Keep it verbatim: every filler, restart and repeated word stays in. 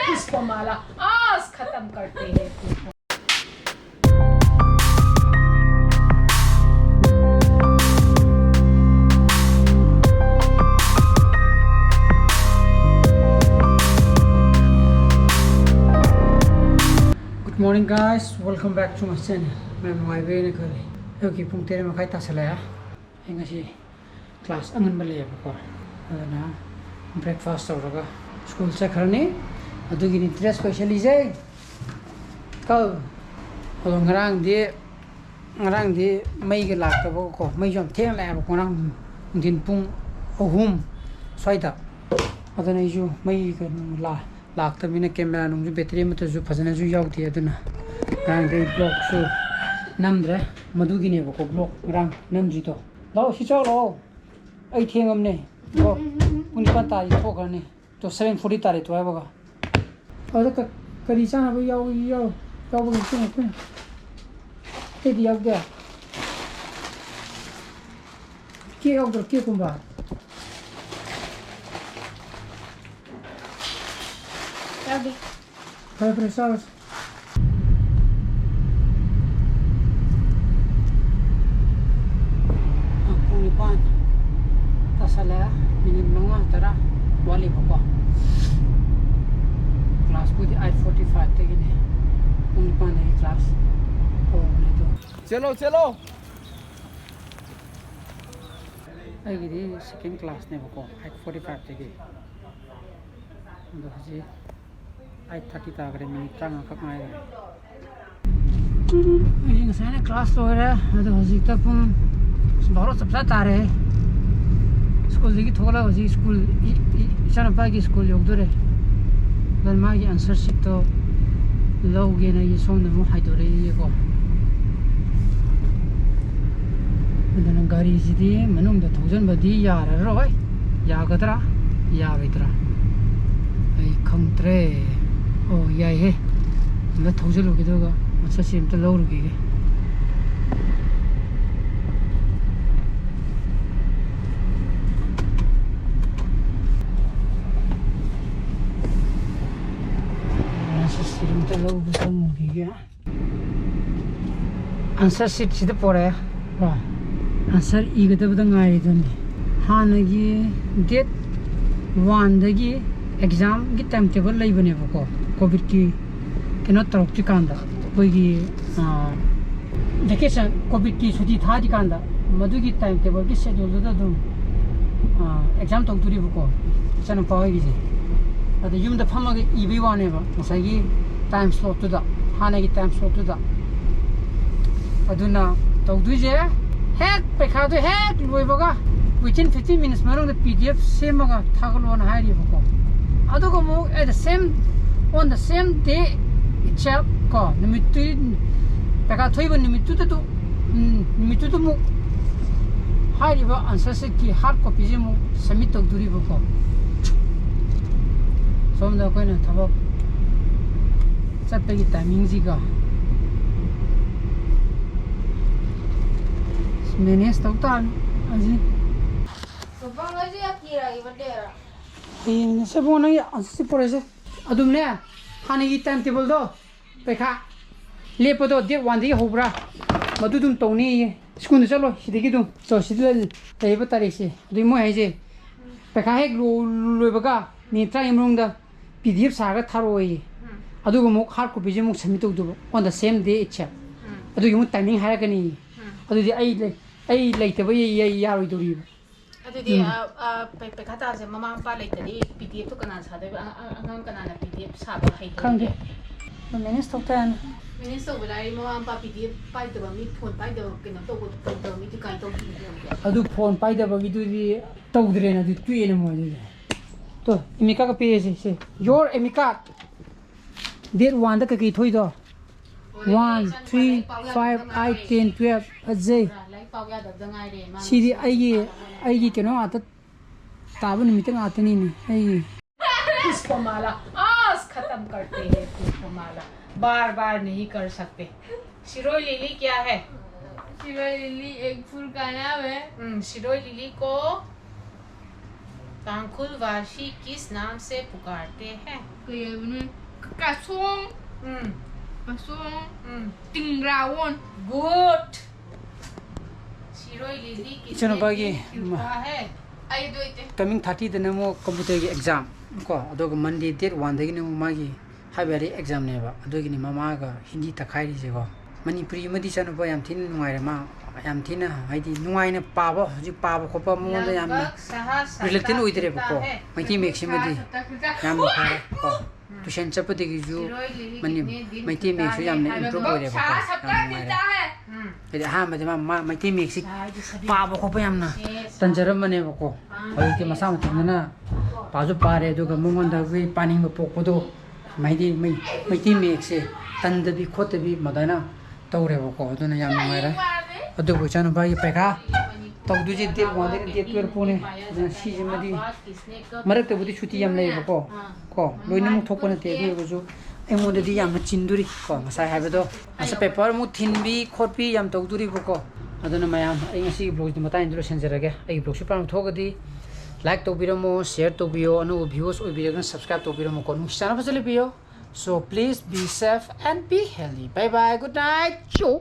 पुष्पमाला आज खत्म करते हैं। Good morning, guys, welcome back to my channel. ꯃꯌꯥꯝ ꯅꯨꯡꯉꯥꯏꯕꯤꯔꯦꯅ ꯈꯜꯂꯤ꯫ ꯑꯌꯨꯛꯀꯤ ꯄꯨꯡ ꯇꯔꯦꯠ ꯃꯈꯥꯏ ꯇꯥꯁꯜꯂꯛꯑꯦ꯫ ꯑꯩ ꯉꯁꯤ class ꯑꯉꯟꯕ ꯂꯩꯌꯦꯕꯀꯣ, ꯑꯗꯨꯅ breakfast ꯇꯧꯔꯒ school ꯆꯠꯈ꯭ꯔꯅꯤ꯫ ꯑꯗꯨꯒꯤꯅꯤ dress ꯀꯣꯏꯁꯜꯂꯤꯁꯦ꯫ ꯀꯣ꯫ ꯑꯗꯣ ꯉꯔꯥꯡꯗꯤ, ꯉꯔꯥꯡꯗꯤ ꯃꯩꯒ ꯂꯥꯛꯇꯕꯀꯣ, ꯃꯩꯁꯨ ꯌꯥꯝ ꯊꯦꯡꯅ ꯂꯥꯛꯑꯦꯕꯀꯣ, ꯉꯔꯥꯡ ꯅꯨꯡꯊꯤꯟ ꯄꯨꯡ ꯑꯍꯨꯝ ꯁ꯭ꯋꯥꯏꯗ꯫ ꯑꯗꯨꯅ ꯑꯩꯁꯨ ꯃꯩꯒ ꯂꯥꯛ ꯂꯥꯛꯇꯕꯅꯤꯅ camera ꯅꯨꯡꯁꯨ battery ꯑꯃꯠꯇꯁꯨ ꯐꯖꯅꯁꯨ ꯌꯥꯎꯗꯦ꯫ ꯑꯗꯨꯅ ꯉꯔꯥꯡꯗꯤ ꯑꯩ vlogꯁꯨ ꯅꯝꯗ꯭ꯔꯦ꯫ ꯃꯗꯨꯒꯤꯅꯦꯕꯀꯣ vlog ꯉꯔꯥꯡ ꯅꯝꯗ꯭ꯔꯤꯗꯣ꯫ ꯂꯥꯛꯑꯣ, ꯁꯤ ꯆꯥꯎ ꯂꯥꯛꯑꯣ꯫ ꯑꯩ ꯊꯦꯡꯉꯕꯅꯦ꯫ ꯀꯣ, ꯄꯨꯡ ꯅꯤꯄꯥꯟ ꯇꯥꯔꯤ, ꯊꯣꯛꯈ꯭ꯔꯅꯤ꯫ ꯇꯣ, seven forty ꯇꯥꯔꯦ ꯇꯣ ꯍꯥꯏꯕꯒ꯫ ꯑꯗꯨꯗ ꯀ-, ꯀꯔꯤ ꯆꯥꯅꯕ ꯌꯥꯎ-, ꯌꯥꯎ-, ꯌꯥꯎꯕꯒꯦ? ꯁꯤ ꯉꯥꯛꯇꯅꯤ꯫ ꯑꯇꯩꯗꯤ ꯌꯥꯎꯗꯦ? Cake ꯌꯥꯎꯗ꯭ꯔꯣ, cakeꯀꯨꯝꯕ? ꯌꯥꯎꯗꯦ꯫ ꯐꯔꯦ, ꯐꯔꯦ, ꯆꯥꯔꯣ꯫ ꯑ, ꯄꯨꯡ ꯅꯤꯄꯥꯟ ꯇꯥꯁꯜꯂꯛꯑꯦ, minute ꯃꯉꯥ ꯇꯔꯥ ꯋꯥꯠꯂꯤꯕꯀꯣ꯫ Classꯄꯨꯗꯤ eight forty fiveꯇꯒꯤꯅꯦ, ꯄꯨꯡ ꯅꯤꯄꯥꯟꯗꯒꯤ class ꯍꯧꯕꯅꯦ ꯑꯗꯣ꯫ ꯆꯦꯜꯂꯣ, ꯆꯦꯜꯂꯣ꯫ ꯑꯩꯒꯤꯗꯤ second classꯅꯦꯕꯀꯣ, eight forty fiveꯇꯒꯤ꯫ ꯑꯗꯣ ꯍꯧꯖꯤꯛ eight thirty ꯇꯥꯈ꯭ꯔꯦ, minute ꯇꯔꯥꯃꯉꯥ ꯈꯛ ꯉꯥꯏꯔꯦ꯫ ꯑꯩ ꯉꯁꯥꯏꯅ class ꯂꯣꯏꯔꯦ, ꯑꯗꯣ ꯍꯧꯖꯤꯛꯇ ꯄꯨꯡ ꯕꯥꯔꯣ ꯆꯞ ꯆꯥ ꯇꯥꯔꯦ꯫ Schoolꯗꯒꯤ ꯊꯣꯛꯂꯛꯑꯒ ꯍꯧꯖꯤꯛ school, ꯏ-, ꯏ-, ꯏꯆꯥꯅꯨꯄꯥꯒꯤ school ꯌꯧꯗꯣꯔꯦ꯫ ꯑꯗꯨꯅ ꯃꯥꯒꯤ answer sheetꯇꯣ ꯂꯧꯒꯦꯅ ꯑꯩꯁꯦ ꯁꯣꯝꯗ ꯑꯃꯨꯛ ꯍꯥꯏꯗꯣꯔꯛꯏꯌꯦꯀꯣ꯫ ꯑꯗꯨꯅ ꯒꯥꯔꯤꯁꯤꯗꯤ ꯃꯅꯨꯡꯗ ꯊꯧꯖꯤꯟꯕꯗꯤ ꯌꯥꯔꯔꯣꯏ꯫ ꯌꯥꯒꯗ꯭ꯔꯥ? ꯌꯥꯔꯣꯏꯗ꯭ꯔꯥ? ꯑꯩ ꯈꯪꯗ꯭ꯔꯦ꯫ ꯑꯣ, ꯌꯥꯏꯍꯦ꯫ ꯑꯝꯇ ꯊꯧꯖꯤꯜꯂꯨꯒꯦ, ꯑꯗꯨꯒ ꯃꯁꯛꯁꯤ ꯑꯝꯇ ꯂꯧꯔꯨꯈꯤꯒꯦ꯫ ꯁꯤꯔꯝꯇ ꯂꯧꯕ ꯆꯪꯉꯨꯈꯤꯒꯦ꯫ ꯑꯟꯁꯔ ꯁꯤꯠꯁꯤꯗ ꯄꯣꯔꯛꯑꯦ ꯀꯣ꯫ ꯑꯟꯁꯔ ꯏꯒꯗꯕꯗ ꯉꯥꯏꯔꯤꯗꯨꯅꯤ꯫ ꯍꯥꯟꯅꯒꯤ ꯗꯦꯠ ꯋꯥꯟꯗꯒꯤ ꯑꯦꯛꯖꯥꯝꯒꯤ ꯇꯥꯏꯝ ꯇꯦꯕꯜ ꯂꯩꯕꯅꯦꯕꯀꯣ, ꯀꯣꯚꯤꯗꯀꯤ ꯀꯩꯅꯣ ꯇꯧꯔꯛꯇ꯭ꯔꯤꯀꯥꯟꯗ, ꯑꯩꯈꯣꯏꯒꯤ ꯚꯦꯀꯦꯁꯟ, ꯀꯣꯚꯤꯗꯀꯤ ꯁꯨꯇꯤ ꯊꯥꯔꯤꯀꯥꯟꯗ ꯃꯗꯨꯒꯤ ꯇꯥꯏꯝ ꯇꯦꯕꯜꯒꯤ ꯁꯦꯗ꯭ꯌꯨꯜꯗꯨꯗ ꯑꯗꯨꯝ ꯑꯦꯛꯖꯥꯝ ꯇꯧꯗꯣꯔꯤꯕꯀꯣ, ꯏꯆꯥꯅꯨꯄꯥ ꯍꯣꯏꯒꯤꯁꯦ꯫ ꯑꯗ ꯌꯨꯝꯗ ꯐꯝꯃꯒ ꯏꯕꯩ ꯋꯥꯅꯦꯕ, ꯉꯁꯥꯏꯒꯤ ꯇꯥꯏꯝ ꯁ꯭ꯂꯣꯠꯇꯨꯗ, ꯍꯥꯟꯅꯒꯤ ꯇꯥꯏꯝ ꯁ꯭ꯂꯣꯠꯇꯨꯗ꯫ ꯑꯗꯨꯅ ꯇꯧꯗꯣꯏꯁꯦ, ꯍꯦꯛ ꯄꯩꯈꯥꯗꯣ ꯍꯦꯛ ꯂꯣꯏꯕꯒ within fifteen minutes ꯃꯅꯨꯡꯗ ꯄꯤ ꯗꯤ ꯑꯦꯐ ꯁꯦꯝꯃꯒ ꯊꯥꯒꯠꯂꯣꯅ ꯍꯥꯏꯔꯤꯕꯀꯣ꯫ ꯑꯗꯨꯒ ꯑꯃꯨꯛ at the same, on the same day itself ꯀꯣ, ꯅꯨꯃꯤꯠꯇꯨ, ꯄꯩꯈꯥ ꯊꯣꯛꯏꯕ ꯅꯨꯃꯤꯠꯇꯨꯗ ꯑꯗꯨ, ꯎꯝ, ꯅꯨꯃꯤꯠꯇꯨꯗ ꯑꯃꯨꯛ ꯍꯥꯏꯔꯤꯕ ꯑꯟꯁꯔ ꯁꯤꯠꯀꯤ ꯍꯥꯔꯠ ꯀꯣꯄꯤꯁꯦ ꯑꯃꯨꯛ ꯁꯕꯃꯤꯠ ꯇꯧꯗꯣꯔꯤꯕꯀꯣ꯫ ꯁꯣꯝꯗ ꯑꯩꯈꯣꯏꯅ ꯊꯕꯛ ꯆꯠꯄꯒꯤ ꯇꯥꯏꯃꯤꯡꯁꯤꯒ ꯃꯦꯅꯦꯖ ꯇꯧ ꯇꯥꯕꯅꯤ ꯑꯁꯤ꯫ ꯍꯌꯦꯡ ꯁꯦ ꯏꯕꯨꯡꯉꯣ, ꯅꯪꯒꯤ ꯑꯟꯁꯔ ꯁꯤꯠ ꯄꯨꯔꯛꯏꯁꯦ꯫ ꯑꯗꯨꯝꯅꯦ, ꯍꯥꯟꯅꯒꯤ ꯇꯥꯏꯝ ꯇꯦꯕꯜꯗꯣ, ꯄꯩꯈꯥ ꯂꯦꯞꯄꯗꯣ ꯗꯦꯠ ꯋꯥꯟꯗꯒꯤ ꯍꯧꯕ꯭ꯔꯥ, ꯃꯗꯨ ꯑꯗꯨꯝ ꯇꯧꯅꯤꯌꯦ꯫ ꯁ꯭ꯀꯨꯜꯗ ꯆꯠꯂꯣ, ꯁꯤꯗꯒꯤ ꯑꯗꯨꯝ ꯆꯣ, ꯁꯤꯗ ꯂꯩꯔꯤꯕ ꯇꯥꯔꯤꯛꯁꯦ꯫ ꯑꯗꯨꯏ ꯃꯣꯏ ꯍꯥꯏꯁꯦ, ꯄꯩꯈꯥ ꯍꯦꯛ ꯂꯣ-, ꯂꯣꯏꯕꯒ ꯃꯤꯅꯤꯠ ꯇꯔꯥꯒꯤ ꯃꯅꯨꯡꯗ ꯄꯤ ꯗꯤ ꯑꯦꯐ ꯁꯥꯔꯒ ꯊꯥꯔꯛꯑꯣꯌꯦ꯫ ꯑꯗꯨꯒ ꯑꯃꯨꯛ ꯍꯥꯔꯠ ꯀꯣꯄꯤꯁꯦ ꯑꯃꯨꯛ submit ꯇꯧꯗꯧꯕ on the same day itself꯫ ꯑꯗꯨꯒꯤ ꯑꯃꯨꯛ ꯇꯥꯏꯃꯤꯡ ꯍꯥꯏꯔꯛꯀꯅꯤ꯫ ꯑꯗꯨꯗꯤ ꯑꯩ ꯂꯩ-, ꯑꯩ ꯂꯩꯇꯕ ꯌꯥ-, ꯌꯥ-, ꯌꯥꯔꯣꯏꯗꯧꯔꯤꯕ꯫ ꯑꯗꯨꯗꯤ, ꯎꯝ꯫ ꯑ, ꯑ, ꯄꯩ-, ꯄꯩꯈꯥ ꯊꯥꯁꯦ ꯃꯃꯥ ꯃꯄꯥ ꯂꯩꯇ꯭ꯔꯗꯤ ꯄꯤ ꯗꯤ ꯑꯦꯐꯇꯣ ꯀꯅꯥꯅ ꯁꯥꯗꯣꯏꯕ? ꯑ-, ꯑ-, ꯑꯉꯥꯡ ꯀꯅꯥꯅ ꯄꯤ ꯗꯤ ꯑꯦꯐ ꯁꯥꯕ ꯍꯩꯗꯣꯏꯅꯣ? ꯈꯪꯗꯦ꯫ ꯑꯗꯨ ꯃꯦꯅꯦꯖ ꯇꯧ ꯇꯥꯔꯦꯅ꯫ ꯃꯦꯅꯦꯖ ꯇꯧꯕ ꯂꯥꯏꯔꯤ, ꯃꯃꯥ ꯃꯄꯥ ꯄꯤ ꯗꯤ ꯑꯦꯐ ꯄꯥꯏꯗꯕ ꯃꯤ, ꯐꯣꯟ ꯄꯥꯏꯗꯕ, ꯀꯩꯅꯣ ꯇꯧꯕ, ꯇꯧꯗꯕ ꯃꯤꯗꯤ ꯀꯃꯥꯏꯅ ꯇꯧꯗꯣꯏꯅꯣ? ꯑꯗꯨ ꯐꯣꯟ ꯄꯥꯏꯗꯕꯒꯤꯗꯨꯗꯤ ꯇꯧꯗ꯭ꯔꯦꯅ, ꯑꯗꯨ ꯇꯣꯛꯑꯦꯅ ꯃꯣꯏ ꯑꯗꯨꯗꯤ꯫ ꯇꯣ, ꯑꯦꯃꯤꯀꯥꯠꯀ ꯄꯤꯔꯁꯤ, ꯁꯦ꯫ Your ꯑꯦꯃꯤꯀꯥꯠ꯫ ꯗꯦꯠ ꯋꯥꯟꯗ ꯀꯩꯀꯩ ꯊꯣꯛꯏꯗꯣ? One, three, five, eight, ten, twelve. ꯐꯖꯩ꯫ ꯂꯥꯏꯔꯤꯛ ꯄꯥꯎ ꯌꯥꯗꯕꯗ ꯉꯥꯏꯔꯦ, ꯃꯥ ꯁꯤꯗꯤ ꯅꯨꯡꯁꯤꯕ ꯑꯩꯒꯤ, ꯄꯥꯎ ꯑꯩꯒꯤ ꯀꯩꯅꯣ ꯉꯥꯛꯇ ꯇꯥꯕ ꯅꯨꯃꯤꯠꯇ ꯉꯥꯛꯇꯅꯤꯅꯦ ꯑꯩꯒꯤ꯫ पुष्पमाला, आज खत्म करते हैं पुष्पमाला, बार बार नहीं कर सकते। शिरोई लिली क्या है? शिरोई लिली एक फूल का नाम है। हम्म, शिरोई लिली को तांखुलवासी किस नाम से पुकारते हैं? कोई अपने ꯀꯁꯣꯡ, ꯎꯝ ꯀꯁꯣꯡ, ꯎꯝ ꯇꯤꯡꯒ꯭ꯔꯥꯋꯣꯟ꯫ Good. ꯁꯤꯔꯣꯏ ꯂꯤꯂꯤ ꯀꯤꯁꯅꯦ ꯏꯆꯟꯅꯨꯄꯥꯒꯤ ꯀ꯭ꯌꯨ ꯀꯥ ꯍꯦ꯫ ꯑꯩ ꯑꯗꯨ ꯑꯣꯏꯗꯦ꯫ ꯀꯃꯤꯡ ꯊꯥꯔꯇꯤꯗꯅ ꯑꯃꯨꯛ ꯀꯝꯄ꯭ꯌꯨꯇꯔꯒꯤ ꯑꯦꯛꯖꯥꯝ ꯀꯣ, ꯑꯗꯨꯒ ꯃꯟꯗꯦ ꯗꯦꯠ ꯋꯥꯟꯗꯒꯤꯅ ꯑꯃꯨꯛ ꯃꯥꯒꯤ ꯍꯥꯏꯕ ꯌꯥꯔꯦ ꯑꯦꯛꯖꯥꯝꯅꯦꯕ꯫ ꯑꯗꯨꯒꯤꯅꯤ ꯃꯃꯥꯒ ꯍꯤꯟꯗꯤ ꯇꯛꯈꯥꯏꯔꯤꯁꯦꯀꯣ꯫ ꯃꯅꯤꯄꯨꯔꯤ ꯑꯃꯗꯤ ꯏꯆꯥꯅꯨꯄꯥ ꯌꯥꯝ ꯊꯤꯅ ꯅꯨꯡꯉꯥꯏꯔꯦ꯫ ꯃꯥ ꯌꯥꯝ ꯊꯤꯅ ꯍꯥꯏꯗꯤ ꯅꯨꯡꯉꯥꯏꯅ ꯄꯥꯕ, ꯍꯧꯖꯤꯛ ꯄꯥꯕ ꯈꯣꯠꯄ ꯃꯉꯣꯟꯗ ꯌꯥꯝꯅ ꯔꯤꯂꯦꯛꯇꯦꯟ ꯔꯤꯂꯦꯛꯇꯦꯟ ꯑꯣꯏꯗ꯭ꯔꯦꯕꯀꯣ꯫ ꯃꯩꯇꯩ ꯃꯌꯦꯛꯁꯤꯃꯗꯤ ꯌꯥꯝꯅ ꯐꯔꯦ ꯀꯣ꯫ ꯇꯨꯏꯁꯟ ꯆꯠꯄꯗꯒꯤꯁꯨ ꯃꯅꯤ- ꯃꯩꯇꯩ ꯃꯌꯦꯛꯁꯨ ꯌꯥꯝꯅ ꯏꯝꯄ꯭ꯔꯨꯞ ꯑꯣꯏꯔꯦꯕꯀꯣ꯫ ꯌꯥꯝ ꯅꯨꯡꯉꯥꯏꯔꯦ꯫ ꯍꯥꯏꯗꯤ ꯑꯍꯥꯟꯕꯗꯤ ꯃꯥ ꯃꯥ ꯃꯩꯇꯩ ꯃꯌꯦꯛꯁꯤ ꯄꯥꯕ ꯈꯣꯠꯄ ꯌꯥꯝꯅ ꯇꯟꯖꯔꯝꯕꯅꯦꯕꯀꯣ꯫ ꯍꯧꯖꯤꯛꯇꯤ ꯃꯁꯥ ꯃꯊꯟꯇꯅ ꯄꯥꯁꯨ ꯄꯥꯔꯦ, ꯑꯗꯨꯒ ꯃꯉꯣꯟꯗ ꯑꯩꯈꯣꯏ ꯄꯥꯅꯤꯡꯕ ꯄꯣꯛꯄꯗꯣ ꯍꯥꯏꯗꯤ ꯃꯩ- ꯃꯩꯇꯩ ꯃꯌꯦꯛꯁꯦ ꯇꯟꯗꯕꯤ ꯈꯣꯠꯇꯕꯤ ꯃꯗꯥꯏꯅ ꯇꯧꯔꯦꯕꯀꯣ꯫ ꯑꯗꯨꯅ ꯌꯥꯝ ꯅꯨꯡꯉꯥꯏꯔꯦ꯫ ꯑꯗꯨꯕꯨ ꯏꯆꯥꯅꯨꯄꯥꯒꯤ ꯄꯩꯈꯥ ꯇꯧꯗꯣꯏꯁꯦ ꯗꯦꯠ ꯋꯥꯟꯗꯒꯤ ꯗꯦꯠ ꯇꯨꯌꯦꯜꯞ ꯐꯥꯎꯅꯦ꯫ ꯑꯗꯨꯅ ꯁꯤꯁꯤꯃꯗꯤ ꯃꯔꯛꯇꯕꯨꯗꯤ ꯁꯨꯇꯤ ꯌꯥꯝ ꯂꯩꯌꯦꯕꯀꯣ꯫ ꯀꯣ ꯂꯣꯏꯅꯃꯛ ꯊꯣꯛꯄ ꯅꯠꯇꯦ, ꯑꯗꯨ ꯑꯣꯏꯔꯒꯁꯨ ꯑꯩꯉꯣꯟꯗꯗꯤ ꯌꯥꯝꯅ ꯆꯤꯟꯗꯣꯔꯤ ꯀꯣ꯫ ꯉꯁꯥꯏ ꯍꯥꯏꯕꯗꯣ ꯉꯁꯥꯏ ꯄꯦꯄꯔ ꯑꯃꯨꯛ ꯊꯤꯟꯕꯤ ꯈꯣꯠꯄꯤ ꯌꯥꯝ ꯇꯧꯗꯣꯔꯤꯕꯀꯣ꯫ ꯑꯗꯨꯅ ꯃꯌꯥꯝ ꯑꯩ ꯉꯁꯤꯒꯤ ꯕ꯭ꯂꯣꯒꯁꯤꯗꯤ ꯃꯇꯥꯡꯁꯤꯗ ꯂꯣꯏꯁꯤꯟꯖꯔꯒꯦ꯫ ꯑꯩꯒꯤ ꯕ꯭ꯂꯣꯒꯁꯤ ꯄꯥꯝꯊꯣꯛꯑꯒꯗꯤ ꯂꯥꯏꯛ ꯇꯧꯕꯤꯔꯝꯃꯣ, ꯁꯤꯌꯔ ꯇꯧꯕꯤꯌꯣ, ꯑꯅꯧꯕ ꯚ꯭ꯌꯨꯋꯔꯁ ꯑꯣꯏꯕꯤꯔꯒꯅ ꯁꯕꯁꯀ꯭ꯔꯥꯏꯕ ꯇꯧꯕꯤꯔꯝꯃꯣꯀꯣ꯫ ꯅꯨꯡꯁꯤ ꯆꯥꯟꯅ ꯐꯖꯅ ꯂꯩꯕꯤꯌꯣ꯫ So please be safe and be healthy. Bye bye. Good night. Choo.